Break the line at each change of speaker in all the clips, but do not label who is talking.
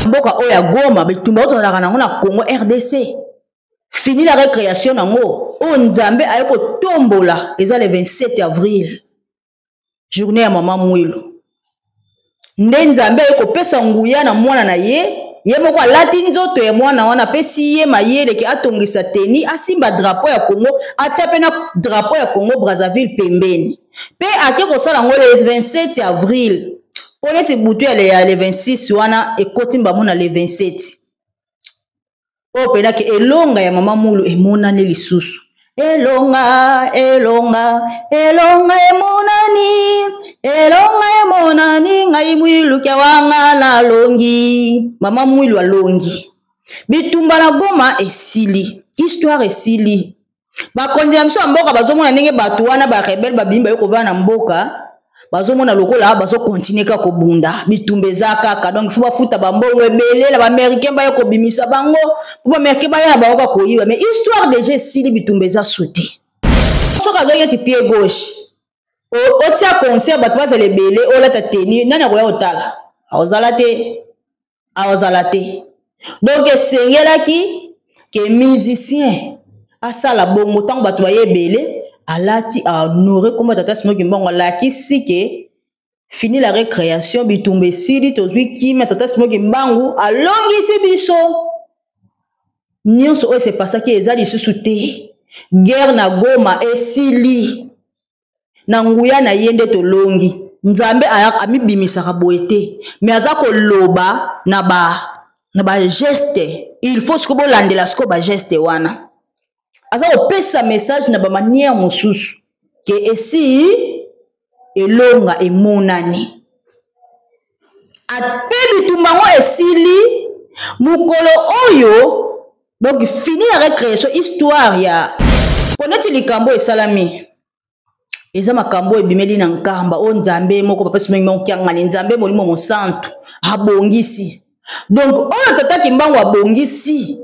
Mboka oyo ya Goma, bitumba oyo tozalaka nango na Congo RDC, fini la récréation nango oyo Nzambe aye kotombola eza le 27 avril, journée ya mama Mwilu. Nde Nzambe aye kopesa nguya na mwana na ye, ye moko alati nzoto ya mwana wana, apesi ye mayele ke atongisa teni, asimba drapeau ya Congo, atia pe na drapeau ya Congo Brazzaville pembeni. Pe ake kosala yango le 27 avril, po neti butu ya le 26 wana ekoti mbamo na le 27. Oyo mpenza ke elonga ya mama Mwilu emonani lisusu. Elonga, elonga, elonga emonani, elonga emonani, ngai Mwilu kia wanga nalongi. Mama Mwilu alongi. Bitumba na Goma esili, histoire esili. Bakonzi ya biso ya mboka bazomona ndenge bato wana ba rebelle babimi baye kovanda na mboka, bazomona lokola bazokontinue kaka kobunda, bitumba eza kaka. Donc il faut bafuta bambongo ebele na ba-américain baye kobimisa bango, po ba-américain baya na bango kaka koyiba. Mais histoire déjà esili, bitumba eza sote. Soki azwaki neti pied gauche, otia concert bato bazala ebele, olata tenue, nani akoya kotala? Akozala te, akozala te. Donc esengelaki ke musicien asala bongo ntango bato baye ebele, alati ahonore kombo tata Simon Kimbangu, alakisi ke fini la récréation, bitumba esili, tozwi kimia, tata Simon Kimbangu alongisi biso. Nyonso oyo esepasaki eza lisusu te, guerre na Goma esili, na nguya na ye nde tolongi. Nzambe amibimisaka boye te, mais aza koloba na ba geste. Il faut siko bolandela siko ba geste wana, aza kopesa message na ba manière mosusu ke esi elonga emonani. Ape bitumba ngo esili mokolo oyo. Donc fini la récréation, histoire ya poneti likambo esalami eza makambo ebimeli na Nkamba oyo Nzambe moko papa Simon Kimbangu Kiangani, Nzambe Molimo Mosantu abongisi. Donc oyo tata Kimbangu abongisi,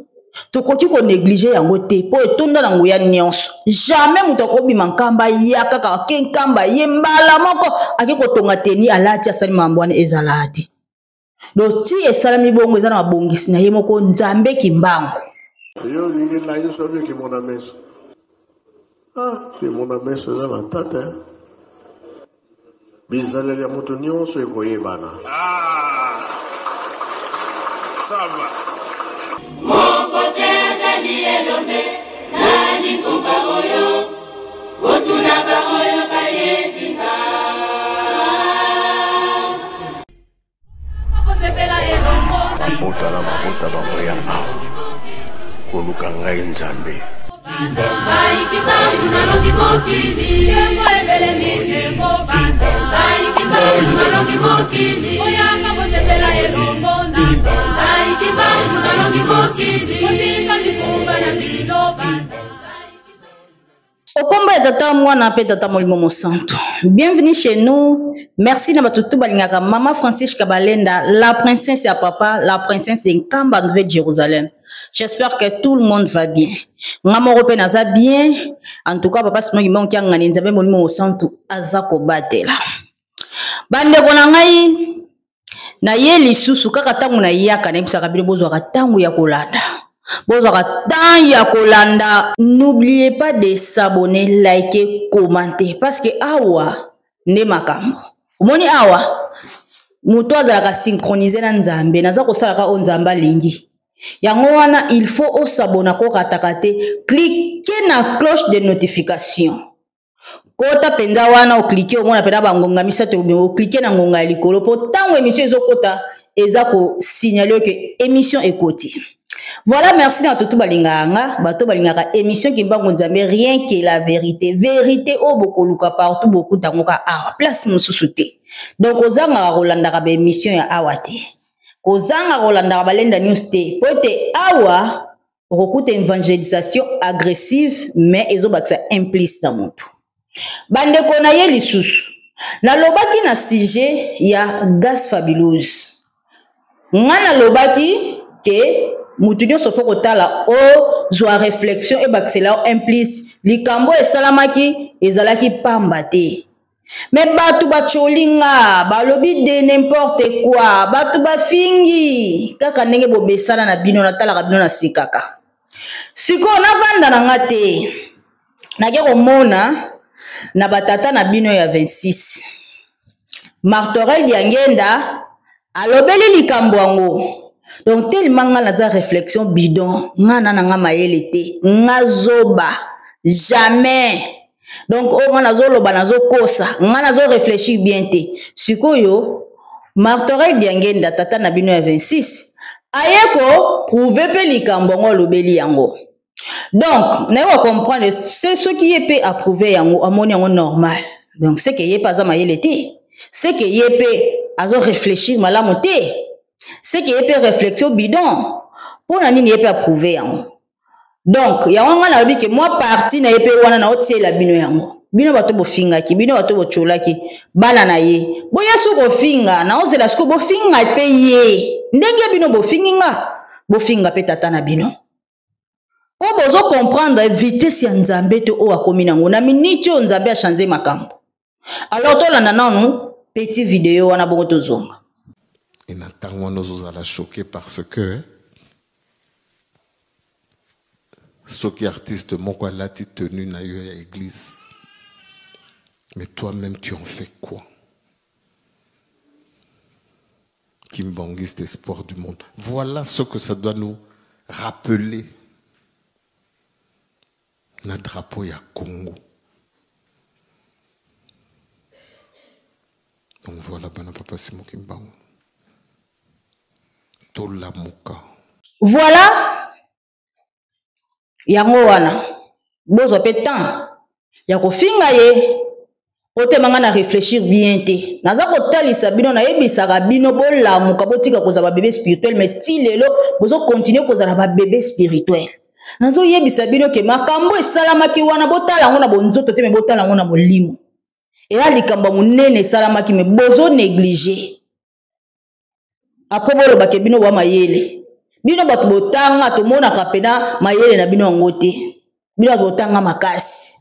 tokoki ko négliger yango te, po etonda na nguya nyonso. Jamais moto akobima Nkamba ya kaka ake Nkamba ye mbala moko ake kotonga teni alati asali mambo wana ezala te. Donc ti esalami bongo eza na mabongisi na ye moko Nzambe Kimbangu.
Yo olingi nayebisa yo kimona meso. Ah, kimona meso eza matata. Bizaleli ya moto nyonso ekoyebana.
Ah, ça va.
Moko te azali elombe na lingomba oyo, otuna baoyo bayebi nga.
Mabota na mabota bakoya awa koluka ngai Nzambe.
Ngai Kimbangu nalongi mokili, ngai Kimbangu nalongi mokili, ngai Kimbangu nalongi mokili.
Okomba ya tata mwana pe tata Molimo Mosantu. Bienvenue chez nous. Merci na bato tout balingaka Mama Francisca Kabalenda, la princesse ya papa, la princesse de Nkamba Nouvelle Jérusalem. J'espère que tout le monde va bien. Nga moko pe naza bien. En tout cas papa Simon Kimbangu Kiangani Nzambe Molimo Mosantu aza kobatela. Bandeko na ngai na ye lisusu kaka ntango nayaka nayebisaka bino bozwaka ntango ya kolanda, bozwaka temps ya kolanda. N'oubliez pas de s'abonner, liker, commenter parce que awa nde makambo. Omoni awa moto azalaka synchronisé na Nzambe, naza kosalaka oyo Nzambe alingi. Yango wana il faut osabona, korataka te, cliquer na cloche de notification. Kota mpenza wana oklike, omona mpenza bangonga misato obima, oklike na ngonga ya likolo po ntango émission ezokota eza kosignale ke émission ekoti. Voilà, merci na bato tu balingaka nga, bato balingaka émission Kimbangu Nzambe, rien que la vérité. Vérité oyo bokoluka partout bokuta yango ka awa, place mosusu te. Donc ozangaka kolandaka ba émission ya awa te, kozanga kolandaka Balenda News te, po ete awa okokuta évangélisation agressive mais ezobakisa implice na motu. Bandeko na ye lisusu nalobaki na sujet ya Gaz Fabulouse. Nga nalobaki ke motu nyonso fo kotala ozwa réflexion ebakisela yo implice. Likambo esalamaki ezalaki pamba te. Me bato bacoli nga, balobi de n'importe quoi, bato bafingi kaka ndenge bobesana na bino, natalaka bino nasekaka. Sikoyo navanda na nga te, nake komona na batata na bino ya 26 Martorel Diangenda alobeli likambo yango. Donc tellement nga naza réflexion bidon, nga na na nga mayele te, nga zoba jamais. Donc oyo nga nazoloba nazokosa, nga nazo réfléchir bien te. Sikoyo Martorel Diangenda tata na bino ya 26 aye ko prouver pe likambo yango, alobeli yango. Donc naye ko comprendre se soki ye pe approuver yango, amoni yango normal. Donc c'est que ye pe aza mayele te, c'est que ye pe azo réfléchir malamu te, c'est que ye pe réflexion bidon. Pona nini ye pe approuver yango? Donc yango nga nalobi ke mwa parti na ye pe wana naotiela bino yango. Bino bato bofingaki, bino bato bocolaki bana na ye, boya soki kofinga naozela sikoyo bofinga pe ye ndenge bino bofingi nga, bofinga pe tata na bino. Po bozo comprendre vitesse ya Nzambe te oyo akomi nango na minute oyo Nzambe a changer makambo. Alors tolanda nanu petit video wana bongo tozonga.
Et na ntango wana ozozala choqué parce que soki artiste moko alati tenue na yo ya église, mais toi-même tu en fais quoi? Kimbanguiste, espoir du monde. Voilà ce que ça doit nous rappeler. Na drapeau ya Congo. Donc voilà, bana papa Simon Kimbangu. Tolamuka.
Voilà. Yango wana. Bozwa pe temps ya kofinga ye. Otema nga na réfléchir bien te. Naza kotalisa bino, nayebisaka bino bolamuka, botika kozala ba bébé spirituel, mais ti lelo bozo continuer kozala ba bébé spirituel. Nazoyebisa bino ke makambo esalamaki wana, botala yango na bonzoto te, mais botala yango na molimo. Eya likambo ya monene esalamaki, mais bozo négliger. Après boloba ke bino ba mayele. Bino bato botanga, tomonaka pena mayele na bino yango te. Bino bato botanga makasi.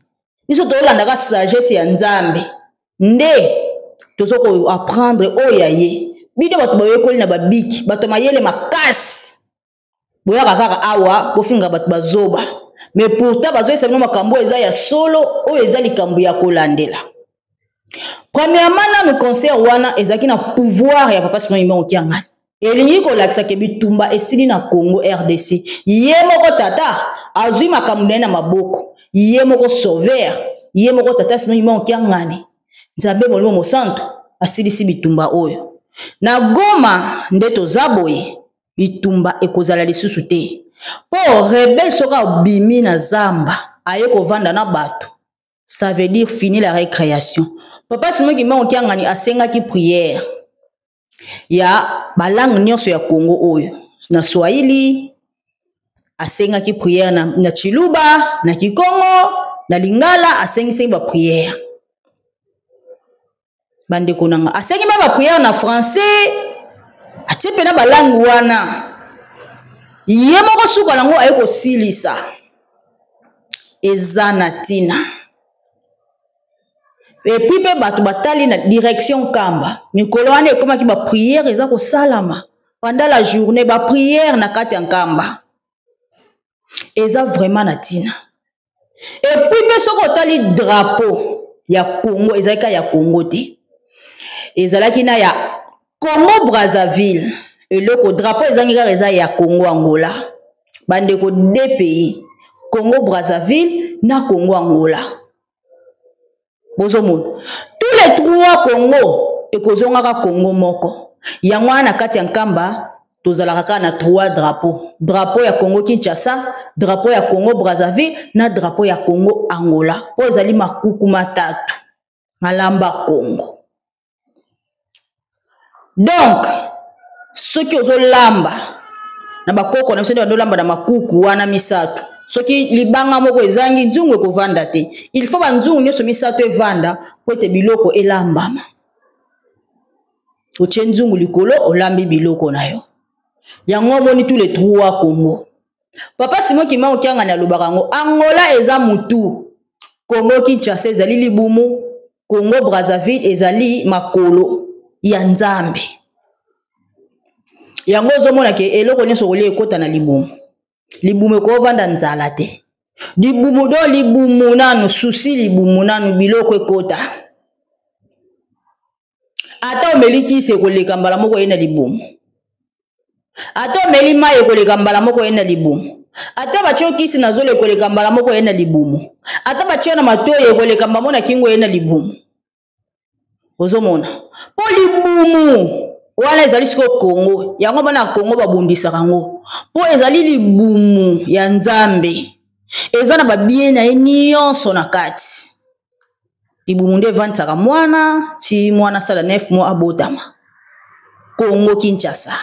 Biso tolandaka sagesse ya Nzambe. Nde tozo ko apprendre oyo ya ye. Bino bato boyekoli na babiki, bato mayele makasi. Boyaka kaka awa bofinga bato bazoba. Mais pourtant bazoyesa bino makambo oyo eza ya solo, oyo eza likambo ya kolandela. Premièrement, nanu concert wana ezalaki na pouvoir ya papa Simon Kimbangu Kiangani. Elingi kolakisa ke bitumba esili na Congo RDC. Ye moko tata azwi makambo na ye na maboko. Ye moko sauveur, ye moko tata Simon Kimbangu Kiangani. Nzambe Molimo Mosantu asilisi bitumba oyo. Na Goma nde toza boye, bitumba ekozala lisusu te. Po rebelle soki abimi na zamba aye kovanda na bato, ça veut dire fini la récréation. Papa Simon Kimbangu Kiangani asengaki prière ya ba langue nyonso ya Congo oyo. Na Swahili asengaki prière, na Tshiluba, na Kikongo, na Lingala asengisaki ba prière. Bandeko nanga asengi ba prière na français, atie pe na ba langue wana. Ye moko suka nango aye kosilisa. Eza na tina. Et puis pe bato batali na direction Kamba. Mikolo wana ekomaki ba prière eza kosalama pendant la journée, ba prière na kati ya Nkamba. Eza vraiment na tina. Et puis pe soki otali drapeau ya Congo, ezalaki kaka ya Congo te. Ezalaki na ya Congo Brazzaville. Eloko drapeau ezangi kaka eza ya Congo Angola. Bandeko deux pays, Congo Brazzaville na Congo Angola. Bozomona tous les trois Congo ekozongaka Congo moko. Yango wana na kati ya Nkamba tozalaka kaka na trois drapeaux. Drapeau ya Congo Kinshasa, drapeau ya Congo Brazzaville na drapeau ya Congo Angola. Oyo ezali makuku matatu malamba Congo. Donc soki ozolamba na bakoko na biso nde bandolamba na makuku wana misato, soki libanga moko ezangi nzungu ekovanda te. Il faut ba nzungu nyonso misato evanda po ete biloko elambama. Otie nzungu likolo, olambi biloko na yo. Yango omoni tous les trois Congo. Papa Simon Kimbangu Kiangani alobaka yango, Angola eza mutu, Congo Kinshasa ezali libumu, Congo Brazzaville ezali makolo ya Nzambe. Yango ozomona ke eloko nyonso kolia ekota na libumu. Libumu ekovanda nzala te. Libumu do libumu nanu susi libumu nanu biloko ekota. Ata omeli kisi ekoleka mbala moko ye na libumu. Ata omeli mai ekoleka mbala moko ye na libumu. Ata batye yo kisi na zolo ekoleka mbala moko ye na libumu. Ata batye yo na matoi ekoleka mbala moko na kingo ye na libumu. Ozomona mpo libumu wana ezali sikoyo Kongo. Yango bana Kongo babundisaka yango mpo ezali libumu ya Nzambe, eza na babie na ye nyonso na kati. Libumu nde evandisaka mwana ti mwana asala 9 mois abotama. Kongo Kinshasa,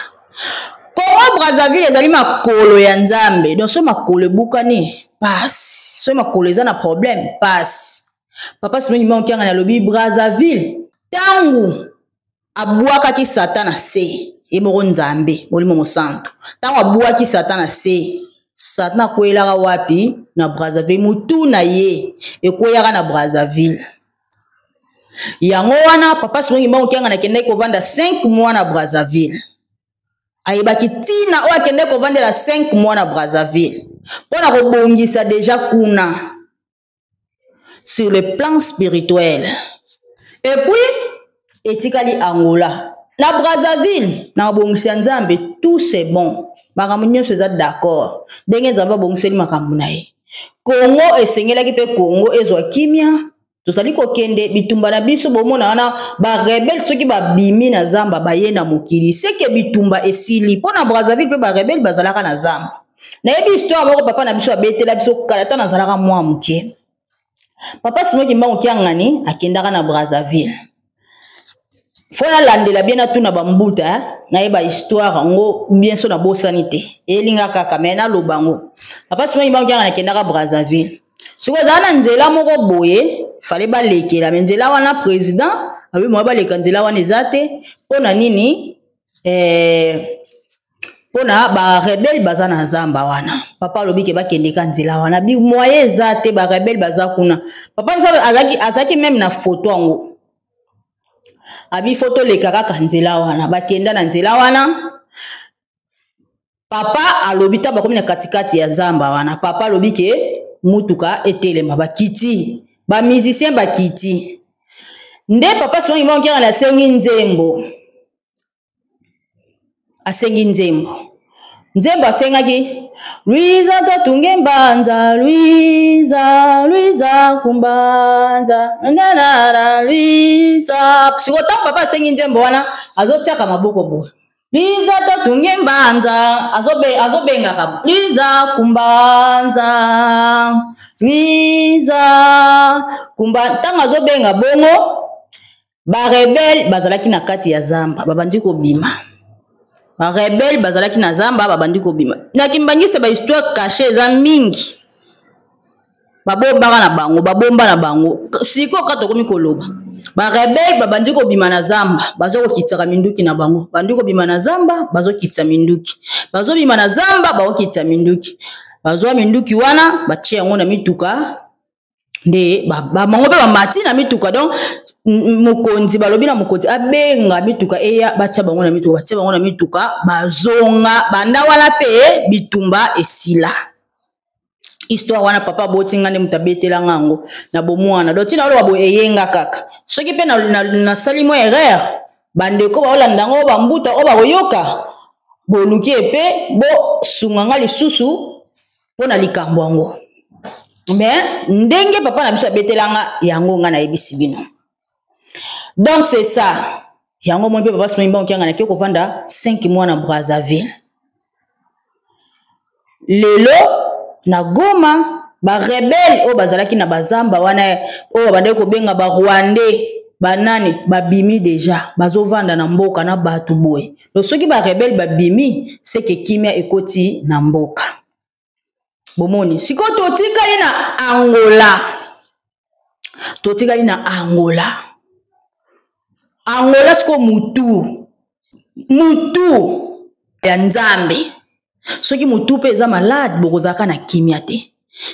Kongo Brazzaville ezali makolo ya Nzambe. Donc so makolo ebukani pasi, so makolo eza na problème pasi. Papa Simon Kimbangu Kiangani alobi Brazzaville ntango abwakaki Satan na se, ye moko Nzambe Molimo Mosantu, ntango abwaki Satan na se, Satan akwelaka wapi? Na Brazzaville. Mutu na ye ekweyaka na Brazzaville. Yango wana Papa Simon Kimbangu Kiangani akendaki kovanda 5 mois na Brazzaville. Ayebaki ntina oyo akendaki kovandela 5 mois na Brazzaville mpo na kobongisa deja kuna sur le plan spirituel. Et puis etikali Angola na Brazzaville na mabongisi ya Nzambe, tout c'est bon, makambo nyonso eza d'accord ndenge Nzambe abongiseli makambo na ye. Kongo esengelaki mpe Kongo ezwa kimia. Tozali kokende bitumba na biso, bomona wana ba rebelle soki babimi na zamba baye na mokili, seke bitumba esili. Mpo na Brazzaville mpe ba rebelle bazalaka na zamba. Nayebi histoire moko papa na biso abetela biso kala ntango nazalaka mwa moke. Papa Simon Kimbangu Kiangani akendaka na Brazzaville. Fo nalandela bien, natuna bambuta, nayeba histoire yango bien, so nabosani te, elinga kaka me naloba yango. Papa Simon Kimbangu Kiangani akendaka Brazzaville. Soki ezala na nzela moko boye fale balekela, me nzela wana président awi moya baleka nzela wana eza te. Mpo na nini? Mpona ba rebelle baza na zamba wana. Papa alobi ke bakende ka nzela wana, bi moyen eza te, ba rebelle baza kuna. Papa mosusu azalaki meme na photo yango, abi photo leka kaka nzela wana. Bakenda na nzela wana, papa alobi ta bakomi na katikati ya zamba wana, papa alobi ke mutuka etelema, bakiti ba musicien bakiti nde papa Simon Kimbangu Kiangani asengi nzembo, asengi nzembo, nzembo asengaki Luiza totunge mbanza, Luiza, Luiza kumbanza, na na na Luiza. Sikoyo ntango papa asengi nzembo wana azotiaka maboko boye, Luiza totunge mbanza, azobengaka Luiza kumbanza, Luiza kumba. Ntango azobenga bongo, ba rebelle bazalaki na kati ya zamba, babandi kobima. Ba rebelle bazalaki na zamba, babandi kobima. Na Kimbangiste ba histoire cachée eza mingi. Babombaka na bango, babomba na bango. Sikoyo kaka tokomi koloba. Ba rebelle babandi kobima na zamba, bazo kokitisaka minduki na bango. Bandi kobima na zamba, bazo kitisa minduki. Bazo bima na zamba, bazo kitisa minduki. Bazwa minduki wana, batie yango na mituka. Nde bango mpe bamati na mituka. Donc mokonzi balobi na mokonzi abenga mituka eya, batia bango na mituka, batia bango na mituka, bazonga banda wana mpe bitumba esila. Histoire wana papa aboti nga nde moto abetela nga yango na bomwana. Donc ntina oloba boye eyenga kaka soki mpe nasali mwa erreur, bandeko baolanda yango, bambuta oyo bakoyoka boluki epe bosunga nga lisusu mpo na likambo yango. Mais ndenge papa na biso abetelanga yango, nga nayebisi bino. Donc c'est ça. Yango moi mpe papa Simon Kimbangu Kiangani ake kovanda 5 mois na Brazzaville. Lelo na Goma ba rebelle oyo bazalaki na bazamba wana oyo babandaki kobenga ba Rwandais banani babimi deja, bazovanda na mboka na bato boye. Donc soki ba rebelle babimi, c'est que kimia ekoti na mboka. Bomoni sikoyo totikali na Angola, totikali na Angola. Angola sikoyo mutu ya Nzambe. Soki mutu mpe eza malade, bokozalaka na kimia te.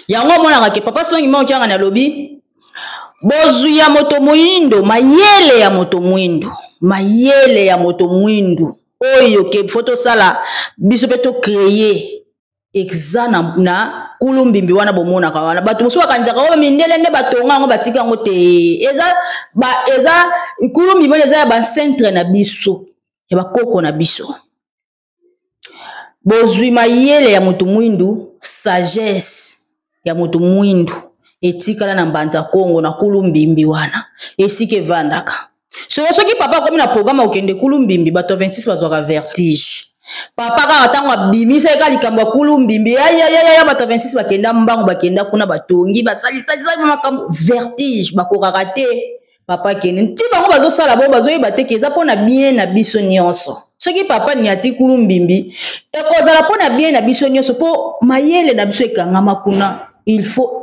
Yango omonaka ke papa Simon Kimbangu Kiangani alobi Bozwi ya moto moyindo, mayele ya moto mwindo, mayele ya moto mwindu oyo ke fo tosala biso mpe tocreye eza na, na kulu mbimbi wana bomonaka wana. Bato mosusu bakanisaka oyo mindele nde batonga yango batika yango te. Eza, ba, eza kulu mbimbi wana eza ya bancentre na biso, ya bakoko na biso. Bozwi mayele ya moto mwindu, sagesse ya moto mwindu etikala na Mbanza Kongo na kulu mbimbi wana esika evandaka. Soko soki papa akomi na programme akokende kulu mbimbi, bato ya 26 bazwaka vertige. Papa kaka ntango abimisaki kaka likambo ya kulu mbimbi, ayayaya, bato ya 26 bakenda mbangu, bakenda kuna, batongi, basalisalisali makambo, vertige, bakokaka te. Papa kende nti bango bazosala bongo, bazoyeba te ke eza mpo na bien na biso nyonso. Soki papa niati kulu mbimbi, ekozala mpo na bien na biso nyonso, mpo mayele na biso ekangama kuna, il faut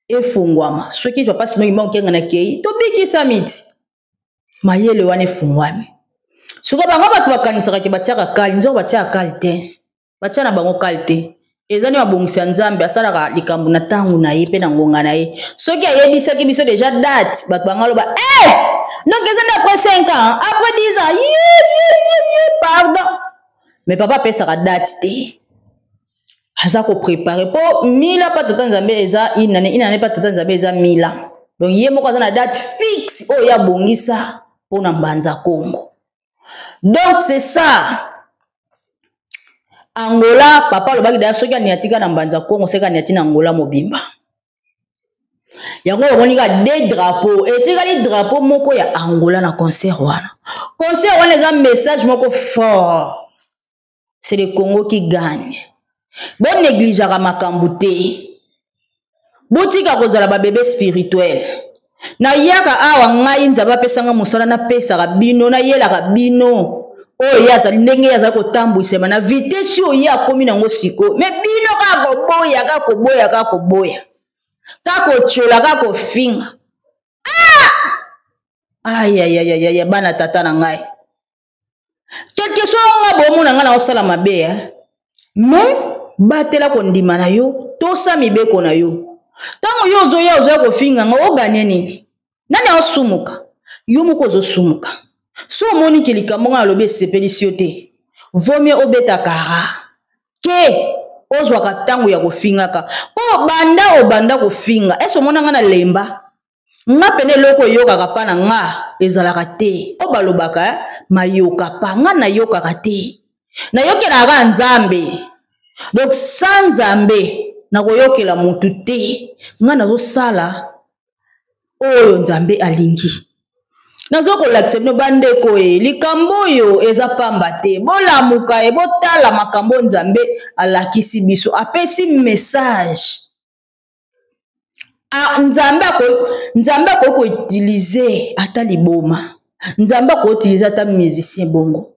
efungwama. Soki papa Simon Kimbangu Kiangani na kei, tobikisa miti, mayele wana efungwami. Soki bango bato bakanisaka ke batiaka kali, nzoko batiaka kali te, batia na bango kali te. Eza nde mabongisi ya Nzambe, asalaka likambo na ntango na ye mpe na ngonga na ye. Soki ayebisaki biso deja date, bato bango aloba hey! Donc eza nde après 5 ans, après 10 ans, ye, ye, ye, ye, pardon. Mais papa apesaka date te, aza koprepare mpo mila mpa tata Nzambe eza inane, inane mpa tata Nzambe eza mila. Donc ye moko aza na date fixe oyo ye abongisa mpo na Mbanza Kongo. Donc c'est ça. Angola, papa alobaki daya soki aniatika na Mbanza Kongo, seka aniati na Angola mobimba. Yango omoni kaka deux drapeaux, etikali drapeau moko ya Angola na concert wana. Concert wana eza message moko fort. C'est le Congo qui gagne. Bo négligeaka makambo te. Botika kozala ba bébé spirituel. Nayaka awa ngai Nzambe apesanga mosala, napesaka bino, nayelaka bino oyo ye azali, ndenge ye azali kotambwisema na vitesse oyo ye akomi nango sikoyo. Me bino kaka koboya, kaka koboya, kaka koboya, kaka kotiola, kaka kofinga. Ah! Ayayayaya, bana tata na ngai, quelque soit nga bomona nga naosala mabe, eh? Mais batela kondima na yo, tosa mibeko na yo. Ntango yo ozoya, ozoya kofinga nga, oganye nini? Nani aosumuka? Yo moko ozosumuka. So omoni ke likambo nga nalobi esepelisi yo te, vaut mieux obeta kara ke ozwaka ntango ya kofingaka. Mpo banda obanda kofinga, ese omona nga na lemba? Nga pene eloko eyokaka pa na nga ezalaka te. Oyo balobaka mayoka pa nga nayokaka te, nayokelaka kaka Nzambe. Donc sa Nzambe nakoyokela motu te. Nga nazosala oyo Nzambe alingi. Nazo kolakisa bino bandeko, e likambo oyo eza pamba te. Bolamuka e, botala makambo Nzambe alakisi biso, apesi message. Ah, Nzambe Nzambe akoki koutilize ata liboma, Nzambe akoutilize ata musicien. Bongo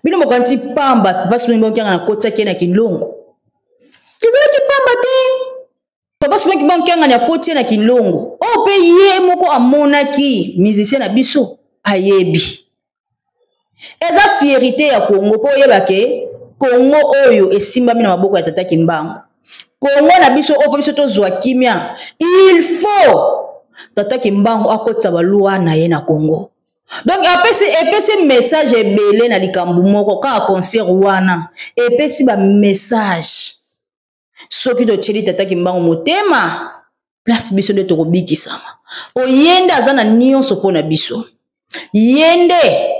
bino mokanisi pamba papa Simon Kimbangu Kiangani akotiaki ye na kilongo, ezalaki pamba te. Papa Simon Kimbangu Kiangani akoti ye na kilongo oyo mpe ye moko amonaki musicien na biso ayebi. Eza fierité ya Congo mpo oyeba ke Congo oyo esimbami na maboko ya tata Kimbangu. Congo na biso oyo mpo biso tozwa kimia, il faut tata Kimbangu akotisa balwa na ye na Congo. Donc epesi message ebele na likambo moko kaka concert wana epesi ba message. Soki totieli tata Kimbangu motema, place biso nde tokobikisama. Po ye nde aza na nyonso mpo na biso, ye nde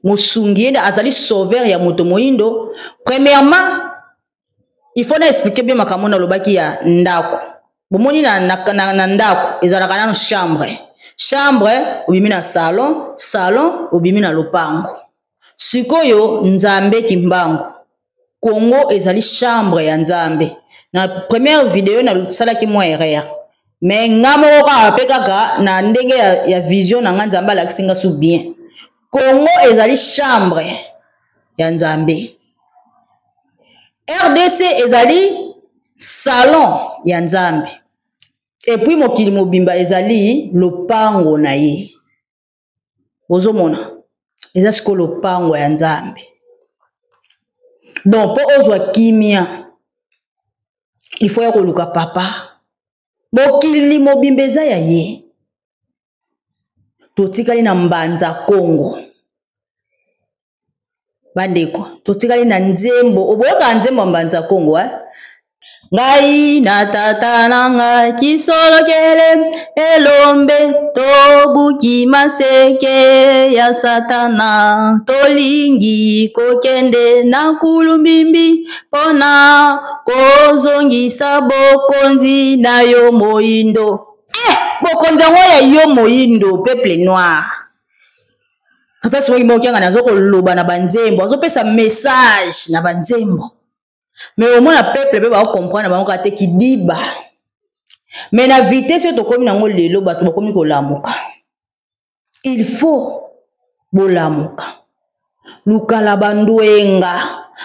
mosungi, ye nde azali sauveur ya moto moyindo. Premièrement, il faut na expliquer bien makambo nalobaki ya ndako. Bomoni na ndako ezalaka nano chambre, chambre obimi na salon, salon obimi na lopango. Sikoyo Nzambe Kimbangu, Congo ezali chambre ya Nzambe. Na première video nasalaki mwa erreur, mais nga moko kaka pe kaka na ndenge ya vision na nga, Nzambe alakisi nga su bien. Congo ezali chambre ya Nzambe, RDC ezali salon ya Nzambe, et puis mokili mobimba ezali lopango na ye. Bozomona eza sikoyo lopango ya Nzambe. Donc mpo ozwa kimia, il faut ya koluka papa. Mokili mobimba eza ya ye. Totikali na Mbanza Kongo. Bandeko, totikali na nzembo. Oboyokaka nzembo ya Mbanza Kongo, eh? Ngai na tata na ngai kisolokele elombe tobuki maseke ya satana tolingi kokende na kulumbimbi mpona kozongisa bokonzi na yo moyindo. Eh, bokonzi yango ya yo moyindo, peuple noir. Tata Simon Kimbangu Kiangani azo koloba na banzembo, azopesa message na banzembo. Mais omona peuple pe bao comprendre bango kaka te kidiba. Mais na vitesse oyo tokomi nango lelo, bato bakomi kolamuka. Il faut bolamuka. Lukala bandwenga,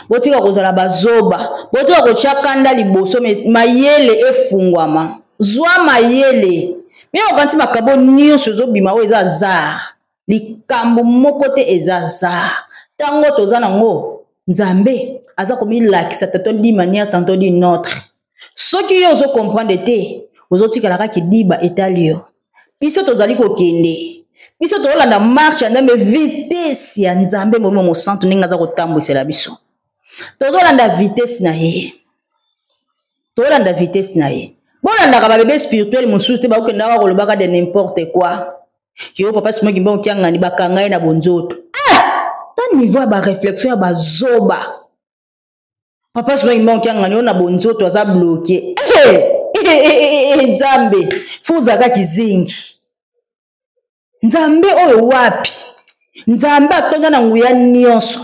botika kozala bazoba, botika kotia kanda liboso, mais mayele efungwama. Zwa mayele. Bino bokanisi makambo nyonso ezobima oyo eza hasard. Likambo moko te eza hasard. Tango toza nango, Nzambe aza komilakisa tantôt d'une manière, tantôt d'une autre. Soki yo ozo comprendre te, ozotikala kaka kidiba etali yo. Biso tozali kokende, biso tozolanda marche ya Nzambe, vitesse ya Nzambe Molimo Mosantu ndenge aza kotambwisela biso. Tozolanda vitesse na ye. Tozolanda vitesse na ye. Bolandaka ba bebe spirituel mosusu te, bakokenda kaka kolobaka de n'importe quoi. Yo papa Simon Kimbangu Kiangani bakanga ye na bonzoto. Ta niveau ya ba réflexion ya bazoba. Papa Simon Kimbangu Kiangani oyo na bonzoto aza bloqué. Nzambe, faut ozalaka kizengi. Nzambe oyo wapi? Nzambe atonda na nguya nyonso.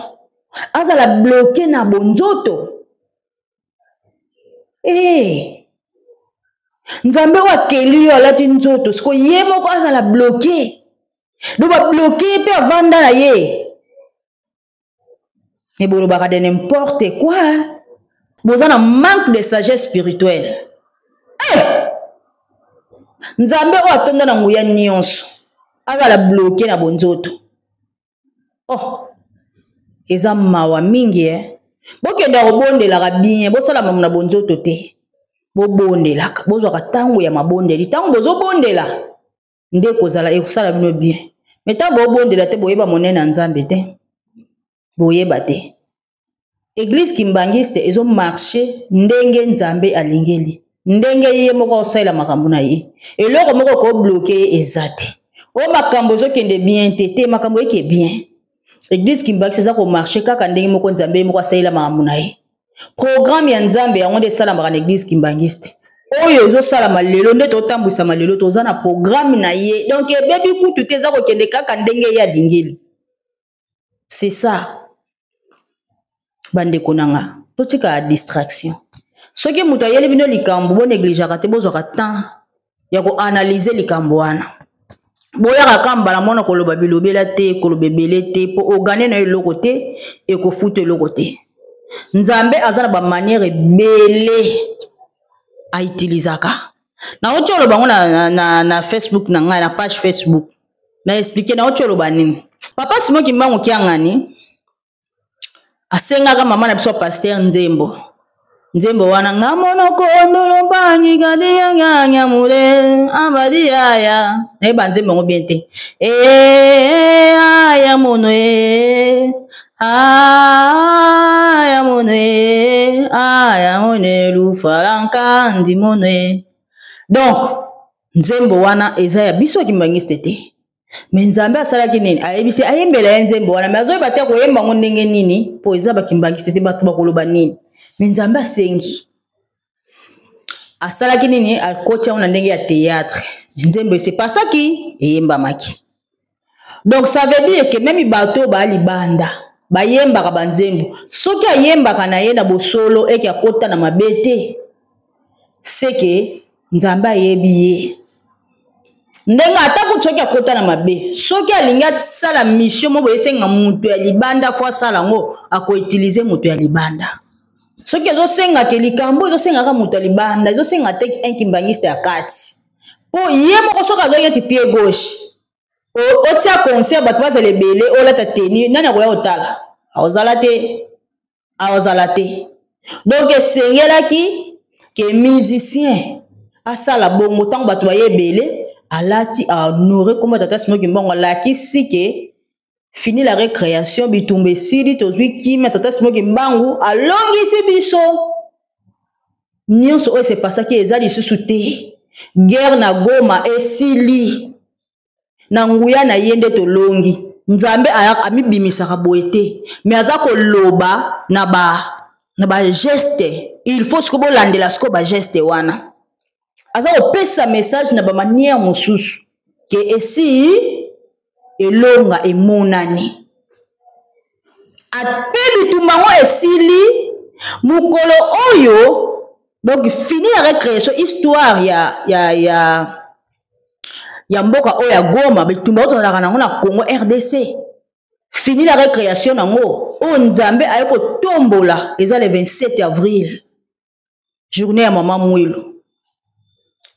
Azala bloqué na bonzoto. Nzambe oyo akeli yo alati nzoto, siko ye moko azala bloqué. Donc ba bloqué pe avanda na ye. Mais bolobaka de n'importe quoi. Boza na manque de sagesse spirituelle. Nzambe oyo atonda na nguya nyonso azala bloqué na bonzoto. Oh, eza mawa mingi, eh? Bokenda kobondelaka bien, bosala mamu na bonzoto te. Bobondelaka, bozwaka tango ya mabondeli. Tango bozobondela nde kozala ekosala bino bien. Mais tango bobondela te, boyeba monene ya Nzambe te. Boyeba te. Église kimbanguiste ezo marcher ndenge Nzambe alingeli. Ndenge ye moko asalela makambo na ye. Eloko moko ko bloquer ye eza te. O makambo ezokende bien te, te makambo eke bien. Église kimbanguiste eza ko marcher kaka ndenge moko Nzambe ye moko asalela makambo na ye. Programme ya Nzambe yango nde esalamaka na église kimbanguiste. Oyo ezosalama lelo nde totambwisama lelo, toza na programme na ye. Donc ebebi kutu te, eza kokende kaka ndenge ye alingeli. C'est ça. Bandeko na nga, totika distraction. Soki moto ayeli bino likambo, bo négligeaka te, bozwaka temps ya ko analyser likambo wana. Boyaka kaka mbala mona koloba bilobela te, koloba ebele te, po ogane na eloko te, ekofuta eloko te. Nzambe aza na ba manière ebele a utilisaka. Nauti oloba ngo na Facebook na ngai, na page Facebook. Na expliquer, nauti oloba nini. Papa Simon Kimbangu Kiangani asengaka mama na biso pasteur nzembo. Nzembo wana nga monoko ndolo mpangi kadi ya nga nyamule abadi ya ya. Nayeba nzembo yango bien te. Aya mono e. Aya mono e. Aya mono e, lufalanka ndi mono e. Donc nzembo wana eza ya biso ya kimbanguiste te. Mais Nzambe asalaki nini? Ayebisi ayembela ye nzembo wana, mais azoyeba te koyemba ngo ndenge nini, po eza ba kimbanguiste te, bato bakoloba nini. Mais Nzambe asengi. Asalaki nini? Akoti yango na ndenge ya théâtre. Nzembo ese pasaki, eyembamaki. Donc ça veut dire que même bato ba libanda bayembaka ba nzembo, soki ayembaka na ye na bosolo eke akota na mabe te, c'est que Nzambe ayebi ye. Ndenge ata kutu soki akota na mabe, soki alingi asala mission moko esenga moto ya libanda fo asala yango, akoutiliser moto ya libanda. Soki ezosenga ke likambo ezosengaka moto ya libanda, ezosenga te un kimbanguiste ya kati. Po ye moko soki azwaki neti pied gauche, otia concert bato bazala ebele, olata tenue, nani akoya kotala? Akozala te. Akozala te. Donc esengelaki ke musicien Asala bongo ntango bato baye ebele, alati ahonore nkombo ya tata Simon Kimbangu, alakisi ke fini la récréation, bitumba esili, tozwi kimia, tata Simon Kimbangu alongisi biso. Nyonso oyo esepasaki eza lisusu te. Guerre na Goma esili. Na nguya na ye nde tolongi. Nzambe amibimisaka boye te, mais aza koloba na ba geste. Il faut siko bolandela siko ba geste wana. Aza kopesa message na ba manière mosusu ke esi elonga emonani. Ape bitumba ngo esili mokolo oyo, donc fini la récréation, histoire ya mboka oyo ya Goma, bitumba oyo tozalaka nango na Congo RDC. Fini la récréation nango oyo Nzambe aye kotombola eza le 27 avril, journée ya mama Mwilu.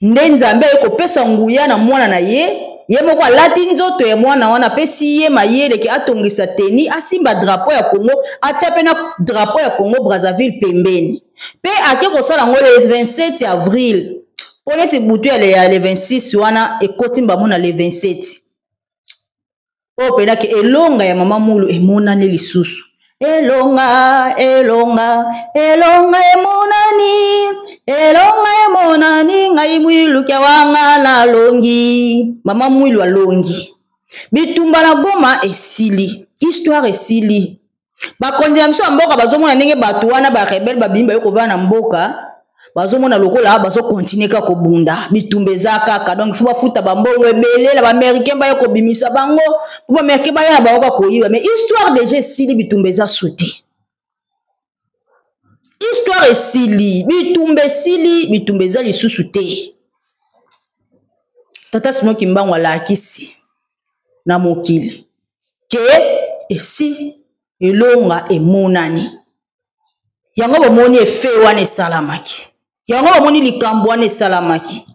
Nde Nzambe aye kopesa nguya na mwana na ye, ye moko alati nzoto ya mwana wana, apesi ye mayele ke atongisa teni, asimba drapeau ya Congo, atia pe na drapeau ya Congo Brazzaville pembeni. Pe ake kosala ngo le 27 avril. Po neti butu ya le 26 wana ekoti mbamo na le 27. Oyo pena ke elonga ya mama Mulu emonani lisusu. Elonga, elonga, elonga emonani, elonga emonani, ngai Mwilu kia wanga nalongi. Mama Mwilu alongi. Bitumba na Goma esili, histoire esili. Bakonzi ya biso ya mboka bazomona ndenge bato wana ba rebelle babimi baye kovanda na mboka, bazomona lokola bazo continuer kaka kobunda, bitumba eza kaka. Donc il faut bafuta ba mbongo ebele na ba américain baye kobimisa bango, po ba américain baya na bango kaka koyiba. Mais histoire déjà esili, bitumba eza sauté. Histoire esili, bitumba esili, bitumba eza lisusu te. Tata Simon Kimbangu alakisi na mokili ke esi elonga emonani. Yango bomoni efe wana esalamaki, yango bomoni likambo wana esalamaki,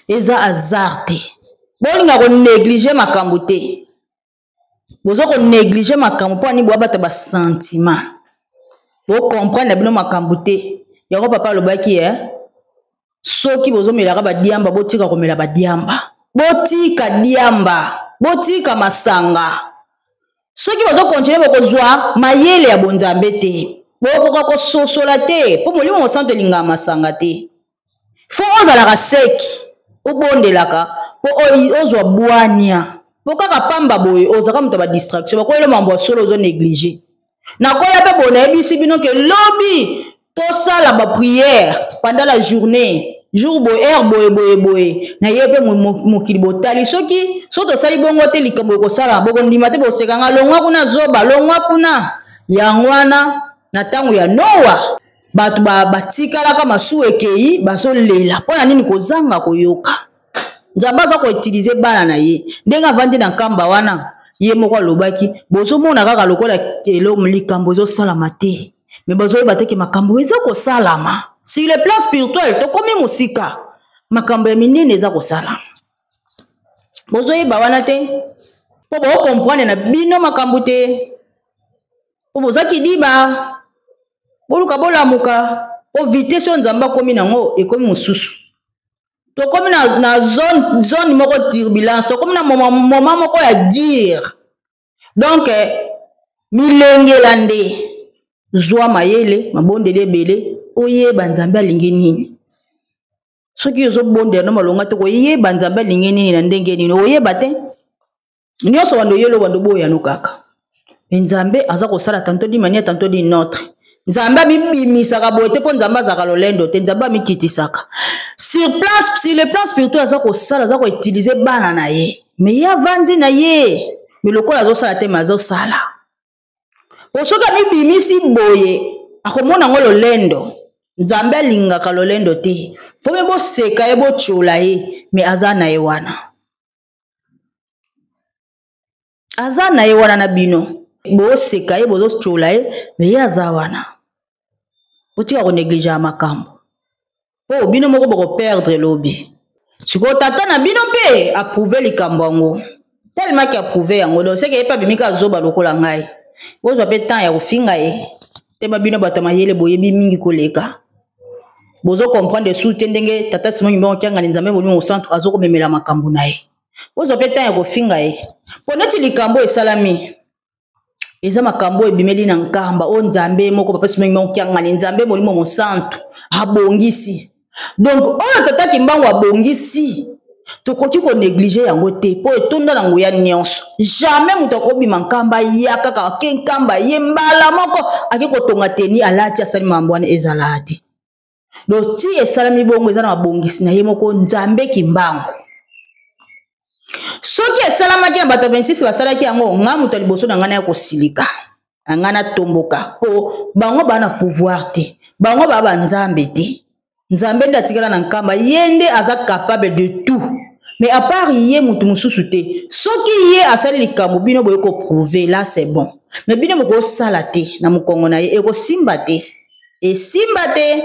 eza hasard te. Bolinga ko négliger makambo te, bozo ko négliger makambo mpo ani boabata ba sentiment, bo comprendre na bino makambo te. Yango papa alobaki, soki bozomelaka ba diamba, botika komela ba diamba, botika diamba, botika masanga. Soki bozo continuer bokozwa mayele ya bonzambe te, bokoka kososola te, po molimo mosantu elingaka masanga te. Fo ozalaka seki, obondelaka po ozwa bwania, po kaka pamba boye ozalaka moto ya ba distraction, bakoyela mambo ya solo ozo négliger. Nakoya pe boye nayebisi bino ke lobi tosala ba prière pendant la journée, jour boye, heure boye, boye, boye. Na ye pe mokili botali. Soki, soki tosali bongo te, likambo ekosala, bokondima te, boseka nga, longwa kuna zoba, longwa kuna. Yango wana, na tango ya Noa, bato batikalaka masuwa ekei, bazolela. Mpo na nini kozanga koyoka? Nzambe aza koutilize bana na ye. Ndenge avandi na nkamba wana, ye moko alobaki, bozomona kaka lokola elo likambo ezosalama te. Mais bazoyeba te ke makambo eza kosalama. Sur le plan spirituel, tokomi mosika. Makambo ya minene eza kosalama. Bozoyeba wana te. Po bo comprendre na bino makambo te. Po boza kidiba. Boluka bolamuka. Po vitesse oyo Nzambe akomi nango ekomi mosusu. Tokomi na zone moko turbulence, tokomi na moment moko ya dur. Donc milengela nde zwa mayele, mabondeli ebele, oyeba Nzambe alingi nini. Soki ozobondela no malonga te, koyeba Nzambe alingi nini na ndenge nini, oyeba te. Nyonso wando yelo wando boya no kaka. Mais Nzambe aza kosala tantôt d'une manière, tantôt d'une autre. Nzambe amibimisaka boye te mpo Nzambe azalaka lolendo te, Nzambe amikitisaka. Sur place, sur le plan spirituel, aza kosala, aza koutiliser bana na ye. Mais ye avandi na ye, mais lokola azosala te, mais azosala. Po soki amibimisi boye, akomona ngo lolendo. Nzambe alingaka lolendo te. Faut me boseka ye, botiola ye, mais aza na ye wana. Aza na ye wana na bino. Boseka ye, bozotiola ye, mais ye aza wana. Botika ko négliger ya makambo. Po bino moko boko perdre lobi. Sikoyo tata na bino pe approuver likambo yango. Tellement ki approuver yango, donc c'est que ye pe abimi ka zoba lokola ngai. Bozwa pe temps ya kofinga ye. Te ba bino bato ya mayele boyebi mingi koleka. Bozo comprendre sous te ndenge tata Simon Kimbangu Kiangani Nzambe Molimo Mosantu azokomemela makambo na ye. Bozwa mpe temps ya kofinga ye. Mpo neti likambo esalami eza makambo oyo ebimeli na nkamba oyo Nzambe moko papa Simon Kimbangu Kiangani Nzambe Molimo Mosantu abongisi. Donc oyo tata Kimbangu abongisi tokoki koneglige yango te mpo etonda na nguya nyonso. Jamais moto akobima nkamba ya kaka ake nkamba ye mbala moko ake kotonga teni alati asali mambo wana ezala te. Donc ti esalami bongo eza na mabongisi na ye moko Nzambe Kimbangu. Soki esalamaki na bato ya 26 basalaki yango, nga moto ya liboso na ngai naya kosilika, na ngai natomboka, mpo bango baa na pouvoir te, bango baa ba Nzambe te. Nzambe nde atikala na nkamba, ye nde aza capable de tout. Mais à part ye moto mosusu te. Soki ye asali likambo bino boye ko prouver, là c'est bon. Mais bino bokosala te na mokongo na ye, ekosimba te. Esimba te.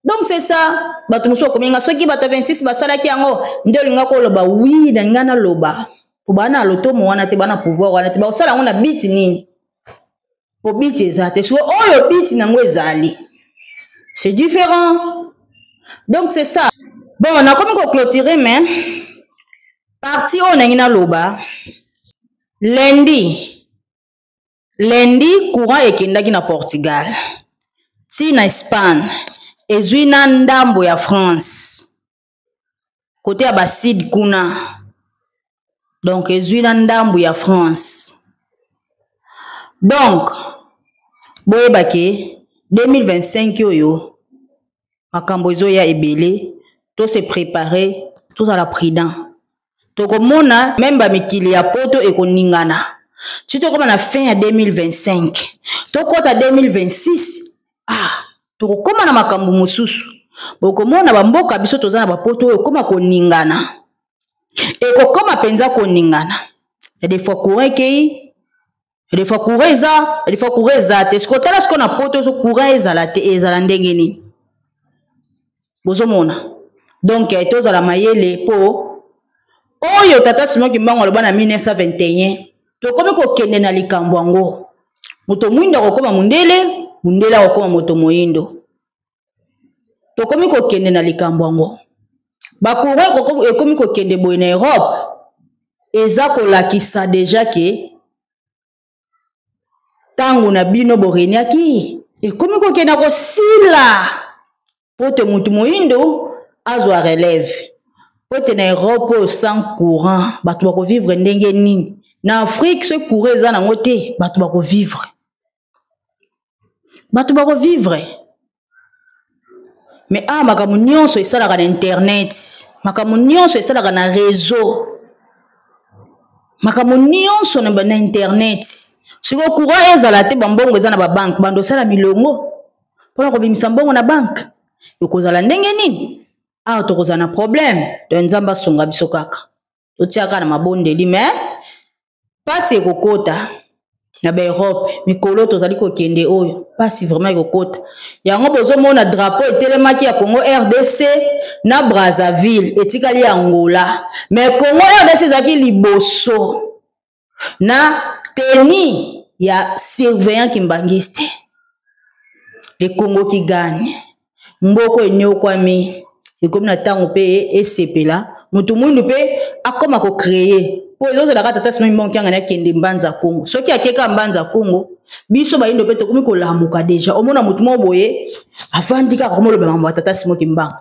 Donc c'est ça. Bato mosusu bakomi nga soki bato ya 26 basalaki yango nde olinga koloba oui na nga naloba. Po bana na lotomo wana te, bana pouvoir wana te, bakosala yango na biti nini? Po biti eza te. Soki oyo biti nango ezali, c'est différent. Donc c'est ça. Bon, nakomi ko clôturer mais partie oyo nangi naloba lundi. Lundi courant ekendaki na Portugal ti na Espagne, ezwi na ndambo ya France kote ya basud kuna, donc ezwi na ndambo ya France. Donc boyeba ke 2025 oyo makambo ezoya ebele, to se préparer, tozala prudent. Tokomona meme ba mikili ya poto ekoningana ti tokoma na fin ya 2025, tokota 2026, tokokoma na makambo mosusu. Bokomona ba mboka biso toza na ba poto oyo ekoma koningana, ekokoma mpenza koningana. Ya des fois courant ekei, ya des fois courant eza, ya des fois courant eza te. Sikoyo tala sikoyo na poto so courant ezala te, ezala ndenge nini? Bozomona. Donc tozala mayele po oyo tata Simon Kimbangu aloba na 1921, tokomi kokende na likambo yango. Moto mwindo akokoma mondele, mondele akokoma moto moyindo. Tokomi kokende na likambo yango. Ba courant ekomi kokende boye na Europe, eza kolakisa deja ke tango na bino boreniaki ekomi kokende kosila po te moto moyindo azwa relève. Po te na Europe oyo sans courant bato bakovivre ndenge nini? Na Afrique soki courant eza nango te bato bakovivre, bato bakovivre. Mais awa makambo nyonso esalaka na internet, makambo nyonso esalaka na réseau, makambo nyonso na internet. Sikoyo courant ezala te, bambongo eza na ba banque, bando osala milongo mpona kobimisa mbongo na banque, ekozala ndenge nini? Awa tokozala na problème. Donc Nzambe asunga biso kaka, totiaka na mabondeli, mais pasi ekokota na ba Europe mikolo tozali kokende oyo pasi vraiment ekokota. Yango bozomona drapeau etelemaki ya Congo RDC na Brazzaville etikali ya Angola, mais Congo RDC ezalaki liboso na tenue ya surveillant kimbangiste. Le Congo qui gagne, mboko enyokwami ekomi na ntango mpe esepela, moto mwindu mpe akoma ko créer. Po ezozala kaka tata Simon Kimbangu Kiangani akende Mbanza Kongo. Soki akeka Mbanza Kongo, biso bayindo mpe tokomi kolamuka deja. Omona moto moko boye avandi kaka komoloba makambo ya tata Simon Kimbangu.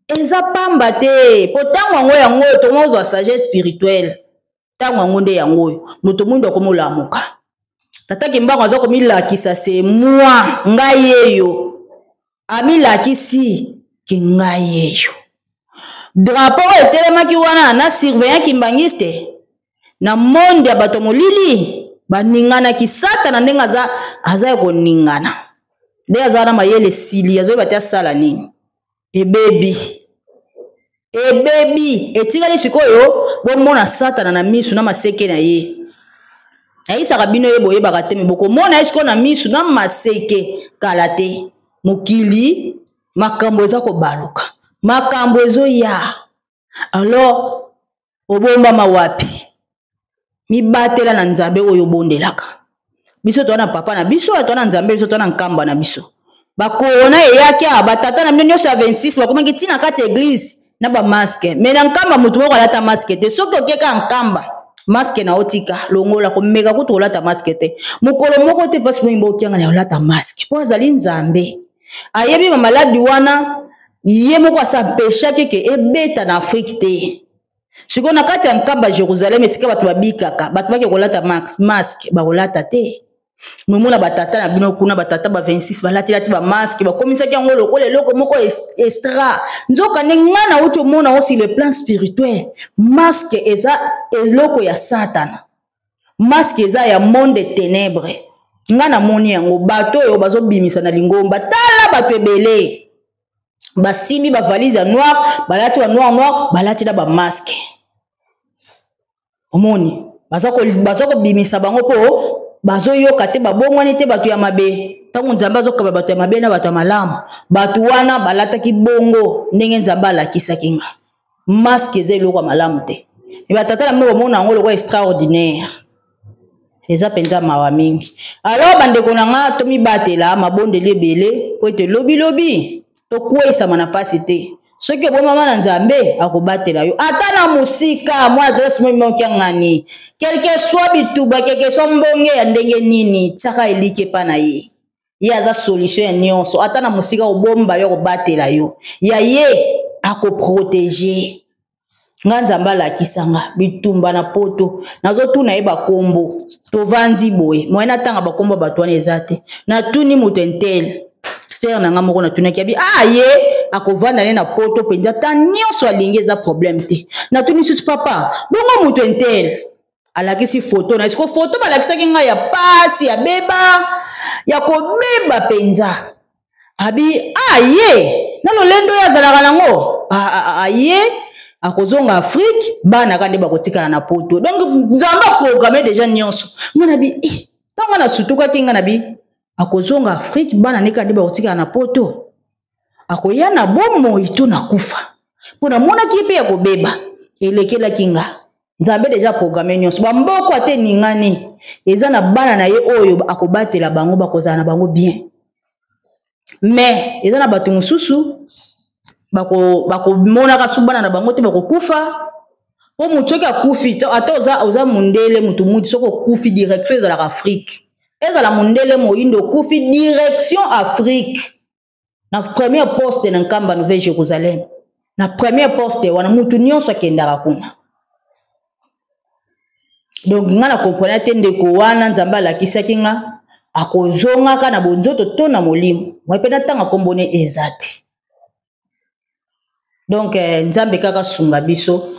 Eza pamba te, po ntango yango yango oyo tokomi kozwa sagesse spirituelle. Ntango yango nde yango oyo moto mwindu akomi kolamuka. Tata Kimbangu aza komilakisa, c'est moi, ngai yeyo. Amilakisi ke ngai yeyo. Drapeau oyo etelemaki wana na surveillant kimbangiste na monde ya bato molili baninganaki. Satana ndenge aza ya koningana, nde aza na mayele esili, azoyeba te asala nini. Ebebi, ebebi, etikali sikoyo bomona Satana na misu na maseke na ye. Nayisaka bino ye boyebaka te, me bokomona ye sikoyo na misu na maseke kala te. Mokili makambo eza kobaluka, makambo ezoya. Alors obombama wapi? Mibatela na Nzambe oyo obondelaka. Biso toza na papa na biso, toza na Nzambe biso, toza na nkamba na biso. Bacorona eyaki awa, batata na bino nyonso ya 26 bakomaki ntina kati ya eglise na bamaske. Me na Nkamba motu moko alata maske te. Soki okeka Nkamba, maske na otika longola, komeka kutu kolata maske te mokolo moko te. Mpasi moyimba okianga na kolata maske mpo azali Nzambe, ayebi bamaladi wana, ye moko asampeshaki ke ebeta na Afrike te. Sikoyo na kati ya Nkamba, Jérusalem, esika bato babikaka, bato bake kolata maske, bakolata te. Momona batata na bino kuna, batata ba 26 balatilati bamaske, bakomisaki yango lokola eloko moko extra. Nzoka nde ngai nauti omona yango sur le plan spirituel, maske eza eloko ya Satana, maske eza ya monde ténèbre. Ngai namoni yango, bato oyo bazobimisa na lingomba, tala bato ebele basimbi bavalise ya noir, balati ba noir noir, balati na bamaske. Omoni baza kobimisa bango mpo bazoyoka te, babongwani te, bato ya mabe. Ntango Nzambe azokaba bato ya mabe na bato ya malamu, bato wana balataki bongo ndenge Nzambe alakisaki nga. Maske eza eloko ya malamu te, me batata na bino bomona yango lokola extraordinaire. Eza mpenza mawa mingi. Alors bandeko na nga, tomibatela, mabondeli ebele mpo ete lobilobi tokweyisama na mpasi te. Soki obomama na Nzambe, akobatela yo ata na mosika. Mwana tata Simon Mokiangani, quelque soit bituba, quelque soit mbonge ya ndenge nini, tiaka eliki epa na ye. Ye aza solution ya nyonso. Ata na mosika, kobomba yo, akobatela yo, ya ye akoprotege. Nga Nzambe alakisa nga bitumba na poto, nazotuna ye bakombo. Tovandi boye, moye natanga bakombo ya bato wana eza te. Natuni moto intel, sere na nga moko, natunaki, abi ah, ye akovanda ne na poto mpenza ta nyonso alingi, eza problème te. Natuni susu, papa, bongo moto intel? Alakisi foto na esiko, foto balakisaki ngai ya pasi, ya beba, ya kobeba mpenza. Abi ah, ye na lolendo oyo azalaka nango, aye akozonga Afrike, bana ka nde bakotikala na poto. Donc Nzambe aprogramme deja nyonso. Nga na bi eh, ntango nasutukaki, nga na bi akozonga Afrike, bana neka nde bakotikala na poto. Akoya na bomoi to na kufa? Mpo namonaki ye mpe ya kobeba, elekelaki nga. Nzambe deja programme nyonso. Bamboko ata eningani, eza na bana na ye oyo akobatela bango, bakozala na bango bien. Mais eza na bato mosusu bakomonaka su bana na bango te, bakokufa. Mpo motu soki akufi, ata oza, oza mondele, motu muti, soki okufi, direction ezalaka Afrique. Ezala mondele, moyindo, okufi, direction Afrique, na première poste na Nkamba, Nouvelle Jérusalem, na première poste wana mutu nyonso akendaka kuna. Donc nga na comprena te ndeko wana. Nzambe alakisaki nga akozongaka na bonzoto to na molimo, moi mpe natanga nkombo ne eza te. Donc eh, Nzambe kaka sunga biso,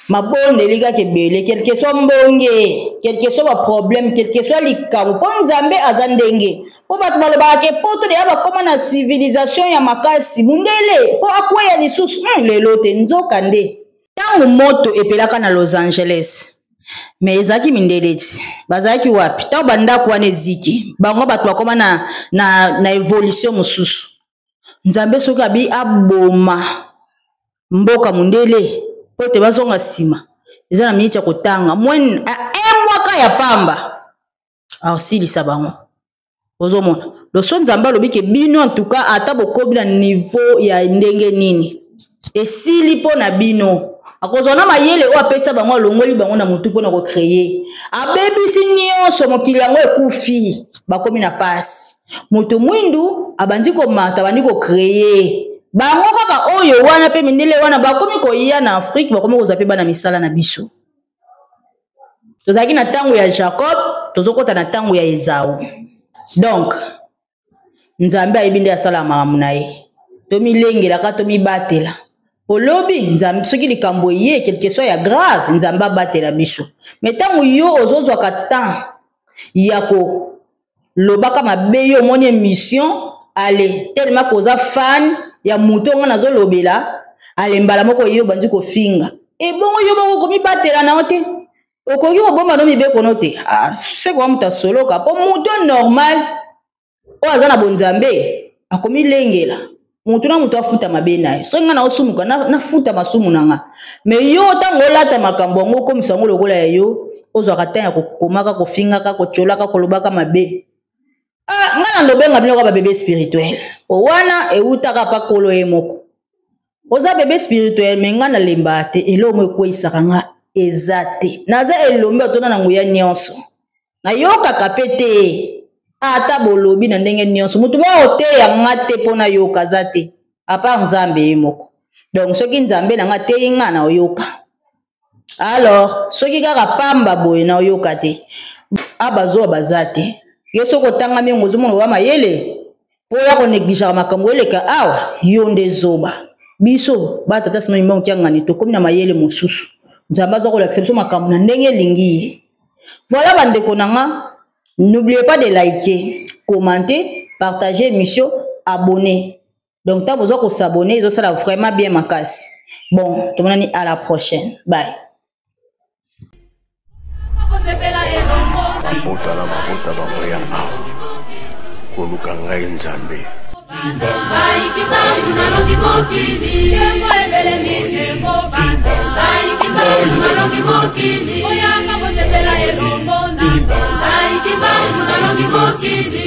mabondeli kaka ebele, quelque soit mbonge, quelque soit baproblème, quelque soit likambo, mpo Nzambe aza ndenge. Mpo bato balobaka ke poto deya bakóma na civilisation ya makasi, mundele mpo akweya lisusu, lelo te. Nzoka nde ntango moto epelaka na Los Angeles, me ezalaki mindele ti bazalaki wapi ntango bandako wana eziki? Bango bato bakóma na évolution mosusu. Nzambe soki abi aboma mboka mondele mpo ete bazonga nsima, eza na miniti ya kotanga mwen un mwaka ya pamba, aosilisa bango. Ozomona loso Nzambe alobi ke bino antuka, ata bokobi na niveau ya ndenge nini, esili mpo na bino. Akozwa na mayele oyo apesa bango, alongoli bango na motu mpona kocreye, abebisi nyonso, mokili yango ekufi, bakomi na pasi. Moto mwindu abandi komata, abandi kocreye bango kaka oyo wana. Mpe mindele wana bakomi koya na Afrike, bakomi kozwa mpe bana misala na biso. Tozalaki na ntango ya Jacob, tozokɔta na ntango ya Ezau. Donc Nzambe ayebi nde asala makambo na ye. Tomilengelaka, tomibatela. Olobi Nzambe, soki likambo eye, quelque soit ya grave, Nzambe abatela biso. Me ntango yo ozozwaka temps ya kolobaka mabe, yo omoni émission ale tellement koza fan ya moto nga nazolobela, ale mbala moko ye obandi kofinga. Ebongo yo moko okomibatela na yo te, okoki kobomba no mibeko no te. Ah, seko wa moto asoloka, mpo moto normal oyo aza na bonzambe akomilengela. Moto na moto afuta mabe na ye. Soki ngai naosumuka, nafuta masumu na nga. Me yo ntango olata makambo yango, okomisa yango lokola ya yo, ozwaka ntango ya kokomaka, kofingaka, kotyolaka, kolobaka mabe. Ah, nga na ndobenga bino kaka babebe spirituel po wana ewutaka pa kolo ye moko. Oza bebe spirituel me nga nalembaka te, eloko moko ekweisaka nga eza te. Naza elombe otonda na nguya nyonso, nayokaka mpe te ata bolobi na ndenge nyonso. Motu moko oteya nga te mpo nayoka aza te, apart Nzambe ye moko. Donc soki Nzambe na nga ateyi nga, na oyoka. Alors soki kaka pamba boye na oyoka te. A bazoba baza te. Yo soki otanga mingi ozomona oza mayele mpo oya konegligeaka makambo eleka awa, yo nde zoba. Biso ba tata Simon Kimbangu Kiangani tokomi na mayele mosusu. Nzambe aza kolakisa biso makambo na ndenge elingi ye. Voilà bandeko na nga, n'oubliez pas de liker, commenter, partager émission, abonner. Donc ntango boza kosabonner ezosala vraiment bien makasi. Bon, tomonani à la prochaine. Bye.
Mabota na mabota bakoya awa koluka ngai Nzambe.
Ngai Kimbangu nalongi mokili. Ngai Kimbangu nalongi mokili. Ngai Kimbangu nalongi mokili.